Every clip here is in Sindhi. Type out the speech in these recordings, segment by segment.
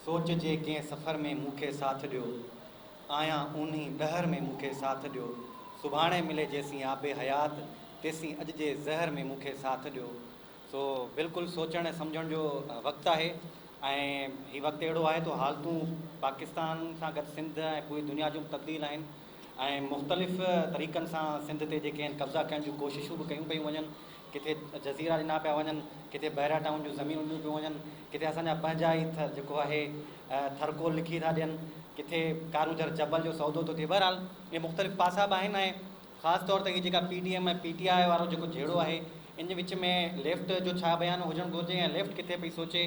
سوچ جي ڪنهن سفر ۾ مون کي ساٿ ڏيو، آهيان اونهي ڏهر ۾ مون کي ساٿ ڏيو، سڀاڻي ملي جيسين آب حيات، تيسين اڄ جي زهر ۾ مون کي ساٿ ڏيو. سو بلڪل سوچڻ ۽ سمجهڻ جو وقت آهي ۽ هي وقت اهڙو آهي ته حالتون پاڪستان سان گڏ سنڌ ۽ پوري دنيا جون به تبديل آهن ۽ مختلف طريقن سان سنڌ تي جيڪي آهن قبضا ڪرڻ جون ڪوششون به ڪيون پيون وڃن، ڪٿي جزيرا ڏنا پيا وڃن، ڪٿي بحريا ٽائون جون زمينون ڏنيون پيون وڃن، ڪٿي اسان جا پنهنجا ئي ٿر جيڪو آهي ٿرڪول لکي ٿا ڏين، ڪٿي ڪارونجهر جبل جو سودو ٿو ٿئي، بهرحال اهي مختلف پاسا به آهن ۽ خاص طور تي هي جيڪا پي ڊي ايم ۽ پي ٽي آء وارو جيڪو جهيڙو آهي ان جي وچ ۾ ليفٽ جو ڇا بيان هجڻ گهرجي يا ليفٽ ڪٿي پئي سوچي،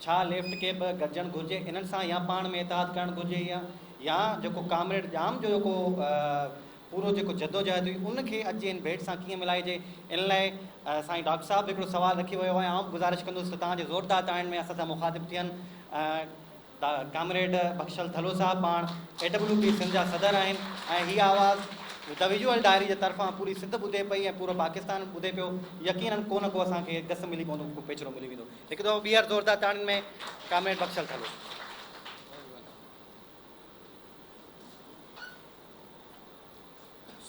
ڇا ليفٽ کي به گڏجڻ گهرجي انهن سان يا پاڻ ۾ اتحاد ڪرڻ گهرجي يا يا جيڪو ڪامريڊ ڄام جو جيڪو پورو جيڪو جدوجهد هئي ان کي اڄ جي ان ڀيٽ سان ڪيئن ملائجي ان لاء سائين ڊاڪٽر صاحب به هڪڙو سوال رکي ويو آهي آئون به گذارش ڪندس ته توهان جي زوردار تاڙين ۾ اسان سان مخاطب ٿين ڪامريڊ بخشل ٿلهو صاحب پاڻ اي ڊبليو پي سنڌ جا صدر آهن ۽ هي آواز the visual diary جي طرفان پوري سنڌ ٻڌي پئي ۽ پورو پاڪستان ٻڌي پيو يقينن ڪو نه ڪو اسان کي گس ملي پوندو ڪو پيچرو ملي ويندو هڪ دفعو ٻيهر زوردار تاڙين ۾ ڪامريڊ بخشل ٿلهو.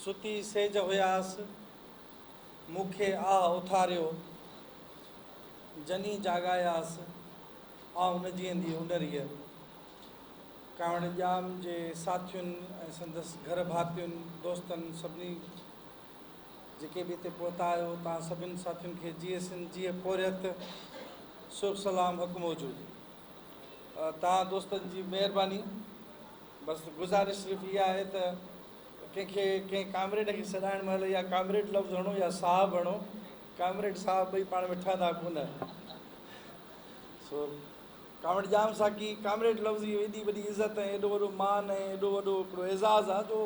ستي سيج هياس، مون کي آه اٿاريو، جني جاڳاياس، آئون نه جيئندي اڏريء. ڪاوڙ ڄام جي ساٿين ۽ سندس گهر ڀاتين، دوستن سڀني جيڪي به هتي پهتا آهيو، توهان سڀن ساٿين کي جيئي سنڌ، جيئي پورهيت، سرخ سلام حق موجود. توهان دوستن جي مهرباني. بس گذارش صرف اها آهي ته ڪنهن کي ڪنهن ڪامريڊ کي سڏائڻ مهل يا ڪامريڊ لفظ هڻو يا صاحب هڻو، ڪامريڊ صاحب ٻئي پاڻ ۾ ٺهندا ڪونه. سو ڪامريڊ ڄام ساقي ڪامريڊ لفظ جي ايڏي وڏي عزت ۽ ايڏو وڏو مان ۽ ايڏو وڏو هڪڙو اعزاز آهي جو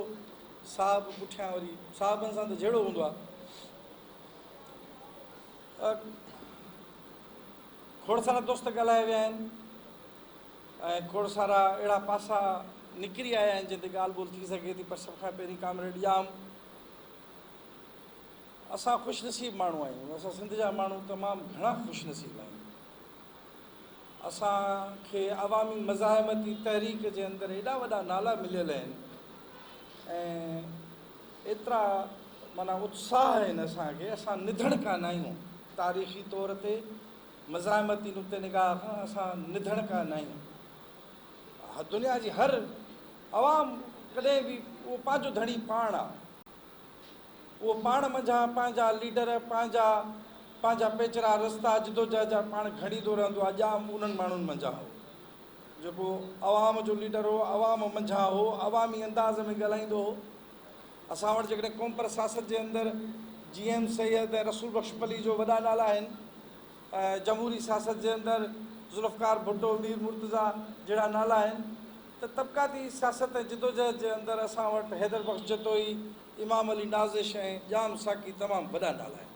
صاحب پٺيان وري صاحبن سان ته جهيڙو هوندو آهي. کوڙ سارا دوست ڳالهائي ويا آهن ۽ کوڙ سارا اهڙا پاسا نڪري آيا آهن جن تي ڳالهه ٻولهه ٿي سگهي ٿي پر سڀ کان پهرين ڪامريڊ ڄام اسان خوش نصيب ماڻهو آهيون اسان سنڌ جا ماڻهو تمام گهڻا خوش نصيب آهيون اسان کي عوامي مزاحمتي تحريڪ جي اندر ايڏا وڏا نالا مليل آهن ۽ ايترا معنيٰ اتساهه آهن اسان کي اسان نڌڻڪا ناهيون تاريخي طور تي مزاحمتي نقطه نگاهه کان اسان نڌڻڪا ناهيون. دنيا جي هر عوام ڪڏهن به اهو پنهنجو ڌڻي پاڻ آ. اهو پاڻ منجهان پنهنجا ليڊر، پنهنجا پنهنجا پيچرا، رستا، جدوجهد جا پاڻ گهڙيندو رهندو آ. ڄام انهن ماڻهن منجهان هو. جيڪو عوام جو ليڊر هو، عوام منجهان هو، عوامي انداز ۾ ڳالهائيندو هو. اسان وٽ جيڪڏهن قومپرست سياست جي اندر جي ايم سيد ۽ رسول بخش پليجو وڏا نالا آهن ۽ جمهوري سياست جي اندر ذوالفقار ڀٽو، مير مرتضيٰ جهڙا نالا آهن ته طبقاتي سياست ۽ جدوجهد جي اندر اسان وٽ حيدر بخش جتوئي، امام علي نازش ۽ ڄام ساقي تمام وڏا نالا آهن.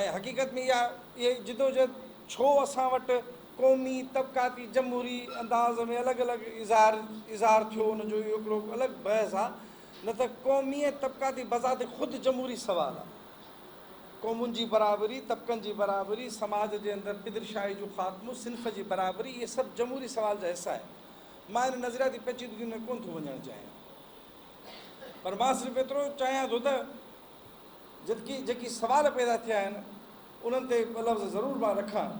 ۽ حقيقت ۾ اها اهي جدوجهد ڇو اسان وٽ قومي، طبقاتي، جمهوري انداز ۾ الڳ الڳ اظهار اظهار ٿيو ان جو اهو هڪڙو الڳ بحث آ نه ته قومي ۽ طبقاتي بذات خود جمهوري سوال آ. قومن جي برابري، طبقن جي برابري، سماج جي اندر پدرشاهي جو خاتمو، صنف جي برابري اهي سڀ جمهوري سوال جا حصا آهن. مان ان نظرياتي پيچيدگين ۾ ڪونه ٿو وڃڻ چاهيان پر مان صرف ايترو چاهيان ٿو ته جتڪي جيڪي سوال پيدا ٿيا آهن انهن تي ٻه لفظ ضرور مان رکان.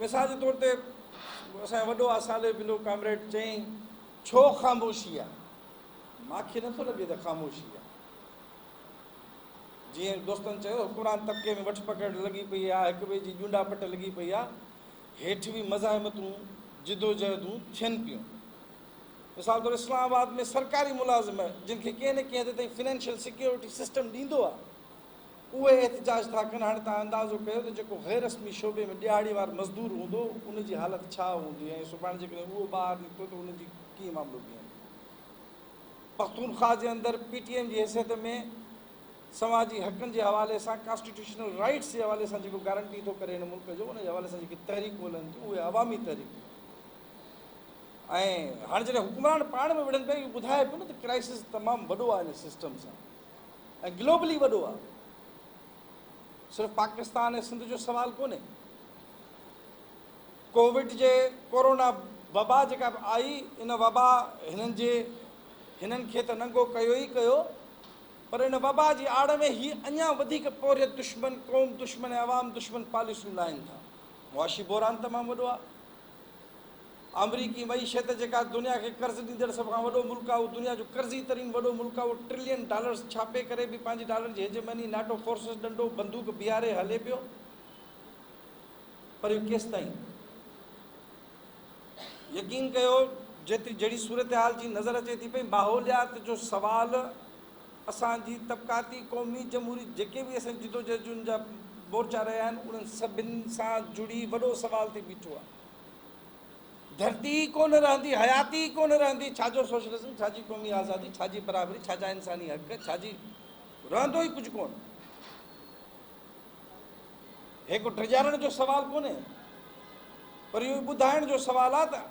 مثال جي طور تي اسان جو وڏو آ صالح بلو ڪامريڊ چيائين ڇو خاموشي آ؟ مان کي نٿو لڳي ته خاموشي آ. جيئن دوستن چيو حڪمران طبقي ۾ وٺ پڪڙ لڳي پئي آ، هڪ ٻئي جي ڄونڊا پٽ لڳي پئي آ، هيٺ به مزاحمتون جدوجهدون ٿين پيون. مثال طور اسلام آباد ۾ سرڪاري ملازم جن کي ڪنهن نه ڪنهن حد تائين فنانشل سيڪيورٽي سسٽم ڏيندو آهي اهي احتجاج ٿا ڪن هاڻي توهان اندازو ڪيو ته جيڪو غير رسمي شعبي ۾ ڏهاڙي وار مزدور هوندو ان جي حالت ڇا هوندي ۽ سڀاڻي جيڪڏهن اهو ٻاهر نڪتو ته ان جي ڪيئن معاملو بيهندو پختونخواهه جي اندر پي ٽي ايم جي حيثيت ۾ سماجي حقن جي حوالي سان ڪانسٽيٽيوشنل رائٽس جي حوالي سان جيڪو گارنٽي ٿو ڪري هن ملڪ جو ان جي حوالي سان جيڪي تحريڪون هلن ٿيون اهي عوامي تحريڪون ۽ هاڻي جڏهن حڪمران پاڻ ۾ وڙهن پيا اهو ٻڌائي پيو نه ته ڪرائسس تمام وڏو آهي هن سسٽم سان ۽ گلوبلي وڏو آهي صرف پاڪستان ۽ سنڌ جو سوال ڪونهي. ڪووڊ جي ڪورونا وبا جيڪا به آئي ان وبا هنن جي هنن کي ته ننگو ڪيو ئي ڪيو پر ان وبا جي آڙ ۾ هي اڃا وڌيڪ پورهيت دشمن، قوم دشمن ۽ عوام دشمن پاليسيون لاهين ٿا. معاشي بحران تمام وڏو آهي. آمريڪي معيشت جيڪا دنيا کي قرض ڏيندڙ سڀ کان وڏو ملڪ آهي اهو دنيا جو قرضي ترين وڏو ملڪ آهي اهو ٽرلين ڊالرز ڇاپي ڪري به پنهنجي ڊالر جي هيجمني ناٽو فورسز ڏنڊو بندوق بيهاري هلي پيو پر اهو ڪيستائين؟ يقين ڪيو جيتري جهڙي صورتحال جي نظر اچي ٿي پئي ماحوليات جو سوال اسان جي طبقاتي قومي جمهوري جيڪي به اسان جي جدوجهدن جا مورچا رهيا آهن انهن سڀن سان جڙي وڏو سوال ٿي بيٺو آهي. ڌرتي ئي ڪونه رهندي، حياتي ئي ڪونه رهندي، ڇا جو سوشلزم، ڇا جي قومي آزادي، ڇا جي برابري، ڇا جا انساني حق، ڇا جي رهندو ئي ڪجهه ڪونه. هي ڪو ڊيڄارڻ جو سوال ڪونهي پر اهو ٻڌائڻ جو سوال آهي ته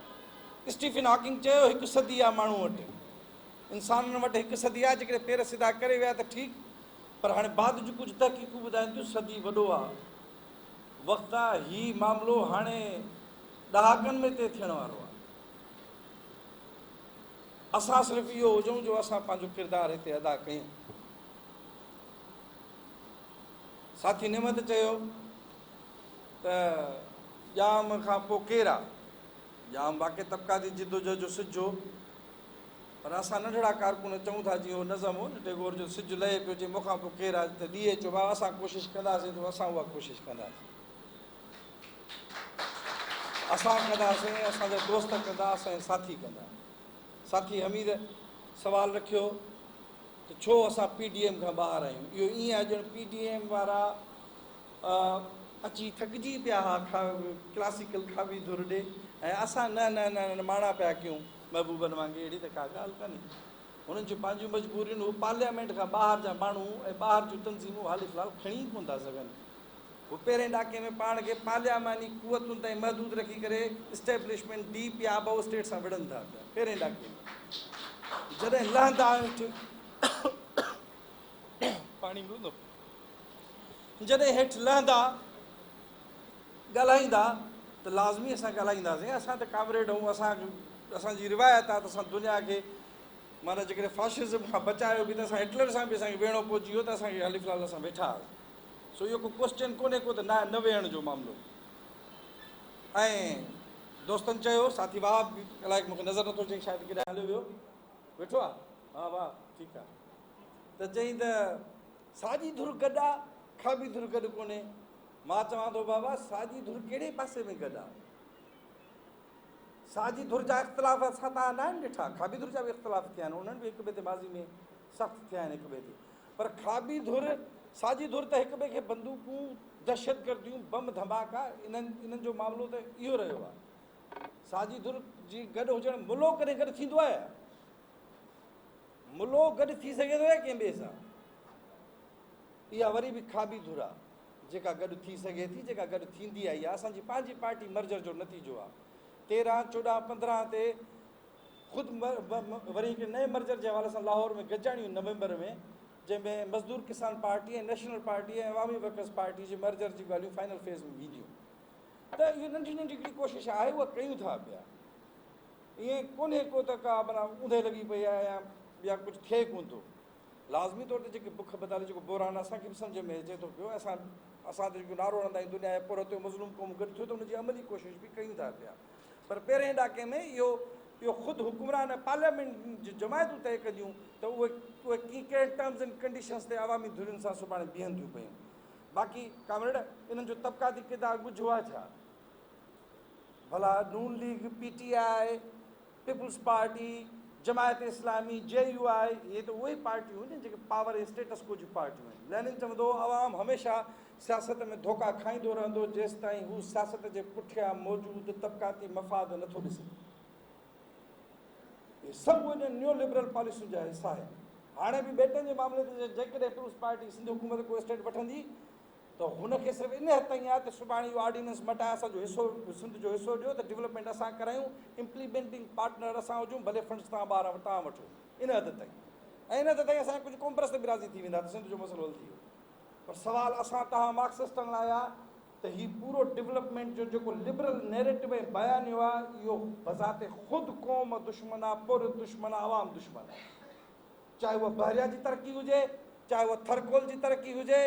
اسٽيفن هاڪنگ چيو هڪ صدي آهي ماڻهو وٽ، انسانن وٽ هڪ صدي آهي، جيڪڏهن پير سڌا ڪري ويا ته ٺيڪ پر هاڻي بعد جون ڪجهه تحقيقون ٻڌائين ٿيون صدي وڏو آهي وقت آهي، هي معاملو هاڻي ڏهاڪن ۾ طئي ٿيڻ وارو آهي. اسان صرف اهو هجون جو اسان پنهنجو ڪردار هتي ادا ڪيون. ساٿي نعمت چيو ته ڄام کان پوء ڪير آ؟ ڄام واقعي طبقاتي جدوجهد جو سج هو، پر اسان ننڍڙا ڪارڪن چئون ٿا جيئن اهو نظم هو نه ٽيگور جو سج لهي پيو چي مون کان پوء ڪير آ؟ ته ڏيئي چئو بابا اسان ڪوشش ڪنداسين ته اسان اها ڪوشش ڪنداسين. اسان ڪنداسين، اسان جا دوست ڪندا، اسان جا ساٿي ڪندا. ساٿي حميد سوال رکيو ته ڇو اسان پي ڊي ايم کان ٻاهر آهيون؟ اهو ائين آهي ڄڻ پي ڊي ايم وارا اچي ٿڪجي پيا ها ڪلاسيڪل کاٻي ڌر ڏي ۽ اسان نه نه نه نه ماڻا پيا ڪيون محبوبن وانگي اهڙي ته ڪا ڳالهه ڪانهي. هنن جون پنهنجون مجبوريون هو پارليامينٽ کان ٻاهر جا ماڻهو ۽ ٻاهر جون تنظيمون حالي في الحال کڻي ئي ڪونه ٿا سگهن. هو پهرئين ڏاڪي ۾ پاڻ کي پارلياماني قوتن تائين محدود رکي ڪري اسٽيبلشمينٽ ڊيپ يا ابو اسٽيٽ سان وڙهن ٿا پيا. پهرئين ڏاڪي ۾ جڏهن لهندا هيٺ پاڻي ملندو جڏهن هيٺ لهندا ڳالهائيندا ته لازمي اسان ڳالهائينداسين اسان ته ڪامريڊ آهيون اسان اسان جي روايت آهي ته اسان دنيا کي معنيٰ جيڪڏهن فاشزم کان بچايو به ته اسان هٽلر سان به اسان کي ويهڻو پئجي ويو ته اسان کي حليف لال اسان ويٺا هئاسين سو اهو ڪو ڪوسچن ڪونهي ڪو ته نه نه ويهڻ جو معاملو ۽ دوستن چيو ساٿي وهاب به الائي مونکي نظر نٿو اچي شايد ڪيڏانهن هليو ويو ويٺو آ ها واهه ٺيڪ آ ته چئين ته ساڄي ڌر گڏ آ کاٻي ڌر گڏ ڪونهي مان چوان ٿو بابا ساڄي ڌر ڪهڙي پاسي ۾ گڏ آ ساڄي ڌر جا اختلاف اسان تان ناهن ڏٺا کاٻي ڌر جا به اختلاف ٿيا آهن انهن به هڪ ٻئي تي ماضي ۾ سخت ٿيا آهن هڪ ٻئي تي پر کاٻي ڌر ساڄي ڌر ته هڪ ٻئي کي بندوقون، دهشتگرديون، بم ڌماڪا انهن انهن جو معاملو ته اهو رهيو آهي. ساڄي ڌر جي گڏ هجڻ ملو ڪڏهن گڏ ٿيندو آهي يا ملو گڏ ٿي سگهي ٿو يا ڪنهن ٻئي سان؟ اها وري به کاٻي ڌر آهي جيڪا گڏ ٿي سگهي ٿي جيڪا گڏ ٿيندي آئي آهي اسان جي پنهنجي پارٽي مرجر جو نتيجو آهي 13 14 15 تي خود وري هڪڙي نئين مرجر جي حوالي سان لاهور ۾ گڏجاڻي هئي نومبر ۾ جنهن ۾ Mazdoor Kisan party ۽ national party ۽ Awami workers party جي مرجر جون ڳالهيون فائنل فيز ۾ وينديون ته اهو ننڍي ننڍي هڪڙي ڪوشش آهي اها ڪيون ٿا پيا ائين ڪونهي ڪو ته ڪا معنيٰ اوندهه لڳي پئي آهي يا يا ڪجهه ٿئي ڪونه ٿو لازمي طور تي جيڪي بک بدحالي جيڪو بحران اسان کي به سمجهه ۾ اچي ٿو پيو اسان اسان ته جيڪو نعرو هڻندا آهيون دنيا جا پورهيت مظلوم قومون گڏ ٿيو ته ان جي عملي ڪوشش به ڪيون ٿا پيا پر پهرئين ڏاڪي ۾ اهو اهو خود حڪمران ۽ پارليامينٽ جون جماعتون طئي ڪنديون ته اهي اهي ڪي ڪهڙن ٽرمز اينڊ ڪنڊيشنز تي عوامي ڌرين سان سڀاڻي بيهن ٿيون پيون. باقي ڪامريڊ انهن جو طبقاتي ڪردار ڳجهو آهي ڇا؟ ڀلا Noon league, P T I, peoples party, Jamaat Islami, J U I, اهي ته اهي ئي پارٽيون آهن جيڪي پاور ۽ اسٽيٽس ڪو جون پارٽيون آهن. لينن چوندو هو عوام هميشه سياست ۾ ڌوڪا کائيندو رهندو جيستائين هو سياست جي پٺيان موجود طبقاتي مفاد نٿو ڏسي. اهي سڀ انهن نيو لبرل پاليسين جا حصا آهن. هاڻي به ٻيٽن جي معاملي تي جيڪڏهن پيپلز پارٽي سنڌ حڪومت ڪو اسٽيٽ وٺندي ته هن کي صرف ان حد تائين آهي ته سڀاڻي اهو آرڊيننس مٽائي اسان جو حصو سنڌ جو حصو ڏيو ته ڊولپمينٽ اسان ڪرايون، امپليمينٽنگ پارٽنر اسان هجون ڀلي فنڊز توهان ٻاهران توهان وٺو ان حد تائين ۽ ان حد تائين اسان جا ڪجهه قومپرست به راضي ٿي ويندا ته سنڌ جو مسئلو حل ٿي ويو. پر سوال اسان توهان مارڪسسٽن لاء آهي ته ته هي پورو ڊولپمينٽ جو جيڪو لبرل نيريٽو ۽ بيانيو آ اهو بذات خود قوم دشمن آ، پورهيت دشمن آ، عوام دشمن آ. چاهي اها بحريا جي ترقي هجي، چاهي اها ٿرڪول جي ترقي هجي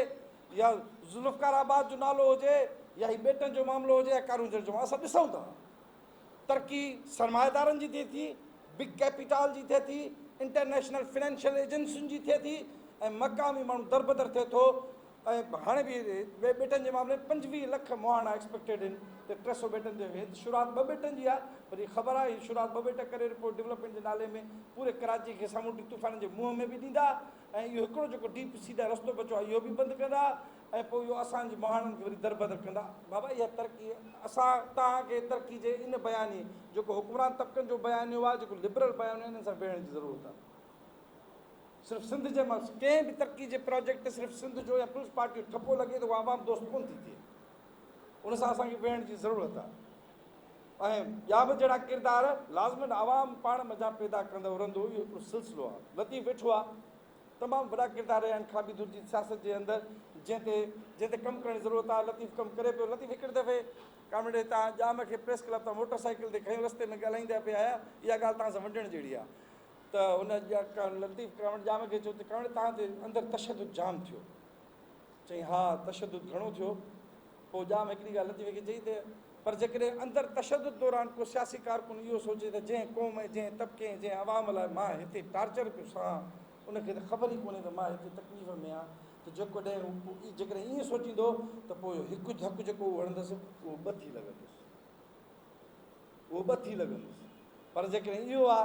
يا ذوالفقار آباد جو نالو هجي يا هي ٻيٽن جو معاملو هجي يا ڪارونجهر جو معاملو اسان ڏسون ٿا ترقي سرمائيدارن جي ٿئي ٿي، بگ ڪيپيٽال جي ٿئي ٿي، انٽرنيشنل فنانشل ايجنسين جي ٿئي ٿي ۽ مقامي ماڻهو دربدر ٿئي ٿو ۽ هاڻي به ٻيٽن جي معاملي ۾ 25 لک مهاڻا ايڪسپيڪٽيڊ آهن ته 300 ٻيٽن تي هي شروعات ٻه ٻيٽن جي آهي پر هي خبر آهي هي شروعات ٻه ٻيٽ ڪري پوء ڊولپمينٽ جي نالي ۾ پوري ڪراچي کي سامونڊي طوفانن جي منهن ۾ به ڏيندا ۽ اهو هڪڙو جيڪو ڊيپ سي ڏانهن رستو بچو آهي اهو به بند ڪندا ۽ پوء اهو اسان جي مهاڻن کي وري دربدر ڪندا. بابا اها ترقي اسان توهان کي ترقي جي ان بيانيي جيڪو حڪمران طبقن جو بيانيو آهي جيڪو لبرل بيانيو آهي انهن سان ويهڻ جي ضرورت آهي. صرف سنڌ جي مان ڪنهن به ترقي جي پراجيڪٽ تي صرف سنڌ جو يا پيپلز پارٽي جو ٺپو لڳي ته اها عوام دوست ڪونه ٿي ٿئي. ان سان اسان کي ويهڻ جي ضرورت آهي ۽ ٻيا به جهڙا ڪردار لازمن عوام پاڻ منجهان پيدا ڪندو رهندو. اهو هڪڙو سلسلو آهي. لطيف ويٺو آهي. تمام وڏا ڪردار رهيا آهن کاٻي ڌر جي سياست جي اندر جنهن تي جنهن تي ڪم ڪرڻ جي ضرورت آهي. لطيف ڪم ڪري پيو. لطيف هڪڙي دفعي ڪامريڊ هتان ڄام کي پريس ڪلب تان موٽر سائيڪل تي کنيو رستي ۾ ڳالهائيندا پئي آيا. اها ڳالهه توهان سان ونڊڻ جهڙي آهي. ته هن لطيف ڪانوڙ ڄام کي چيو ته ڪانوڙ توهان تي اندر تشدد جام ٿيو. چيائين ها تشدد گهڻو ٿيو. پوء ڄام هڪڙي ڳالهه لطيف کي چئي ته پر جيڪڏهن اندر تشدد دوران ڪو سياسي ڪارڪن اهو سوچي ته جنهن قوم ۽ جنهن طبقي ۽ جنهن عوام لاء مان هتي ٽارچر پيو سهان ان کي ته خبر ئي ڪونهي ته مان هتي تڪليف ۾ آهيان ته جيڪڏهن هو جيڪڏهن ائين سوچيندو ته پوء هڪ ڌڪ جيڪو هو هڻندس اهو ٻه ٿي لڳندس. اهو ٻه ٿي لڳندس. پر جيڪڏهن اهو آ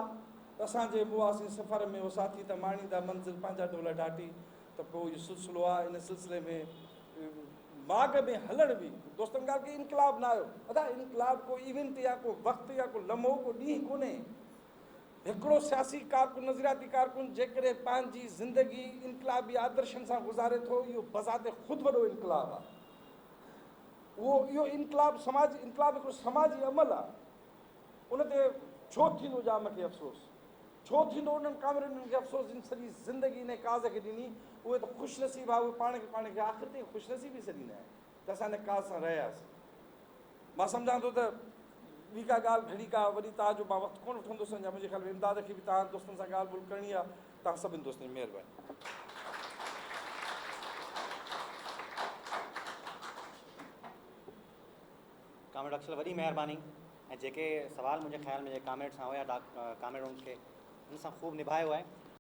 ته اسان جي مئاسين سفر ۾ او ساٿي ته ماڻيندا منزل پنهنجا ڍول ڍاٽي ته پوء اهو سلسلو آ ان سلسلي ۾ ماڳ ۾ هلڻ به دوستن ڳالهه ڪئي انقلاب نه آيو ادا انقلاب ڪو ايونٽ يا ڪو وقت يا ڪو لمحو ڪو ڏينهن ڪونهي هڪڙو سياسي ڪارڪن نظرياتي ڪارڪن جيڪڏهن پنهنجي زندگي انقلابي آدرشن سان گذاري ٿو اهو بذات خود وڏو انقلاب آ. اهو اهو انقلاب سماجي انقلاب هڪڙو سماجي عمل آهي ان تي ڇو ٿيندو ڄام کي افسوس ڇو ٿيندو انهن ڪامريڊن کي افسوس جن سڄي زندگي ان ڪاز کي ڏني اهي ته خوش نصيب آهي اهي پاڻ کي پاڻ کي آخر تائين خوش نصيب ئي سڏيندا آهن ته اسان ان ڪاز سان رهياسين مان سمجهان ٿو ته ٻي ڪا ڳالهه گهڙي ڪا وڏي تان جو مان وقت ڪونه وٺندس اڃا منهنجي خيال ۾ امداد کي به تان دوستن سان ڳالهه ٻولهه ڪرڻي آهي تان سڀني دوستن جي مهرباني. ڪامريڊ اڪثر وڏي مهرباني ۽ جيڪي سوال منهنجي خيال ۾ جيڪي ڪامريڊ سان هيا ڪامريڊ ان کي ان سان خوب نڀايو آهي.